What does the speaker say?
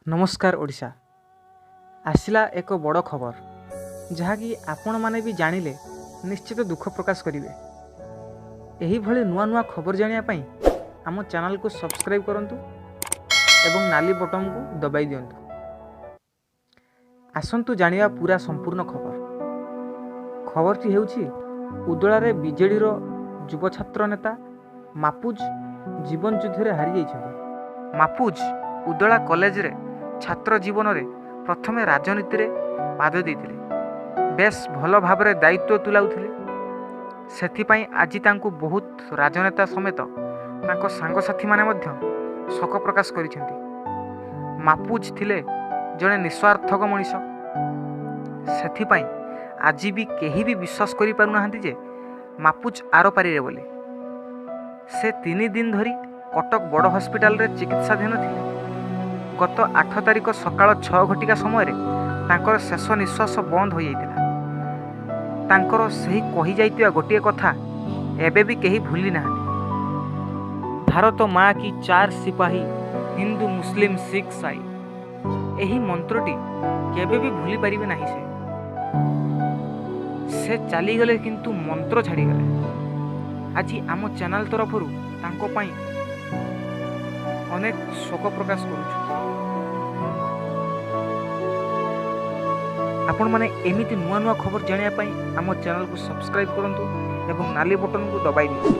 ନମସ୍କାର ଓଡ଼ିଶା। ଆସିଲା ଏକ ବଡ଼ ଖବର, ଯାହାକି ଆପଣମାନେ ବି ଜାଣିଲେ ନିଶ୍ଚିତ ଦୁଃଖ ପ୍ରକାଶ କରିବେ। ଏହିଭଳି ନୂଆ ନୂଆ ଖବର ଜାଣିବା ପାଇଁ ଆମ ଚ୍ୟାନେଲକୁ ସବସ୍କ୍ରାଇବ୍ କରନ୍ତୁ ଏବଂ ନାଲି ବଟନକୁ ଦବାଇ ଦିଅନ୍ତୁ। ଆସନ୍ତୁ ଜାଣିବା ପୁରା ସମ୍ପୂର୍ଣ୍ଣ ଖବର। ଖବରଟି ହେଉଛି, ଉଦଳାରେ ବିଜେଡ଼ିର ଯୁବଛାତ୍ର ନେତା ମାପୁଜ ଜୀବନ ଯୁଦ୍ଧରେ ହାରିଯାଇଛନ୍ତି। ମାପୁଜ ଉଦଳା କଲେଜରେ ଛାତ୍ର ଜୀବନରେ ପ୍ରଥମେ ରାଜନୀତିରେ ପାଦ ଦେଇଥିଲେ। ବେଶ୍ ଭଲ ଭାବରେ ଦାୟିତ୍ୱ ତୁଲାଉଥିଲେ। ସେଥିପାଇଁ ଆଜି ତାଙ୍କୁ ବହୁତ ରାଜନେତା ସମେତ ତାଙ୍କ ସାଙ୍ଗସାଥିମାନେ ମଧ୍ୟ ଶୋକ ପ୍ରକାଶ କରିଛନ୍ତି। ମାପୁଜ ଥିଲେ ଜଣେ ନିସ୍ୱାର୍ଥକ ମଣିଷ। ସେଥିପାଇଁ ଆଜି ବି କେହି ବି ବିଶ୍ୱାସ କରିପାରୁନାହାନ୍ତି ଯେ ମାପୁଜ ଆରପାରିରେ ବୋଲି। ସେ 3 ଦିନ ଧରି କଟକ ବଡ଼ ହସ୍ପିଟାଲରେ ଚିକିତ୍ସାଧୀନ ଥିଲେ। ଗତ 8 ତାରିଖ ସକାଳ 6 ଘଟିକା ସମୟରେ ତାଙ୍କର ଶେଷ ନିଶ୍ୱାସ ବନ୍ଦ ହୋଇଯାଇଥିଲା। ତାଙ୍କର ସେହି କହିଯାଇଥିବା ଗୋଟିଏ କଥା ଏବେ ବି କେହି ଭୁଲି ନାହାନ୍ତି। ଭାରତ ମା କି ଚାର ସିପାହୀ, ହିନ୍ଦୁ ମୁସଲିମ ଶିଖ ସାଇ, ଏହି ମନ୍ତ୍ରଟି କେବେ ବି ଭୁଲି ପାରିବେ ନାହିଁ ସେ। ସେ ଚାଲିଗଲେ, କିନ୍ତୁ ମନ୍ତ୍ର ଛାଡ଼ିଗଲେ। ଆଜି ଆମ ଚ୍ୟାନେଲ ତରଫରୁ ତାଙ୍କ ପାଇଁ ଅନେକ ଶୋକ ପ୍ରକାଶ କରୁଛୁ। ଆପଣମାନେ ଏମିତି ନୂଆ ନୂଆ ଖବର ଜାଣିବା ପାଇଁ ଆମ ଚ୍ୟାନେଲକୁ ସବସ୍କ୍ରାଇବ୍ କରନ୍ତୁ ଏବଂ ନାଲି ବଟନକୁ ଦବାଇ ଦିଅନ୍ତୁ।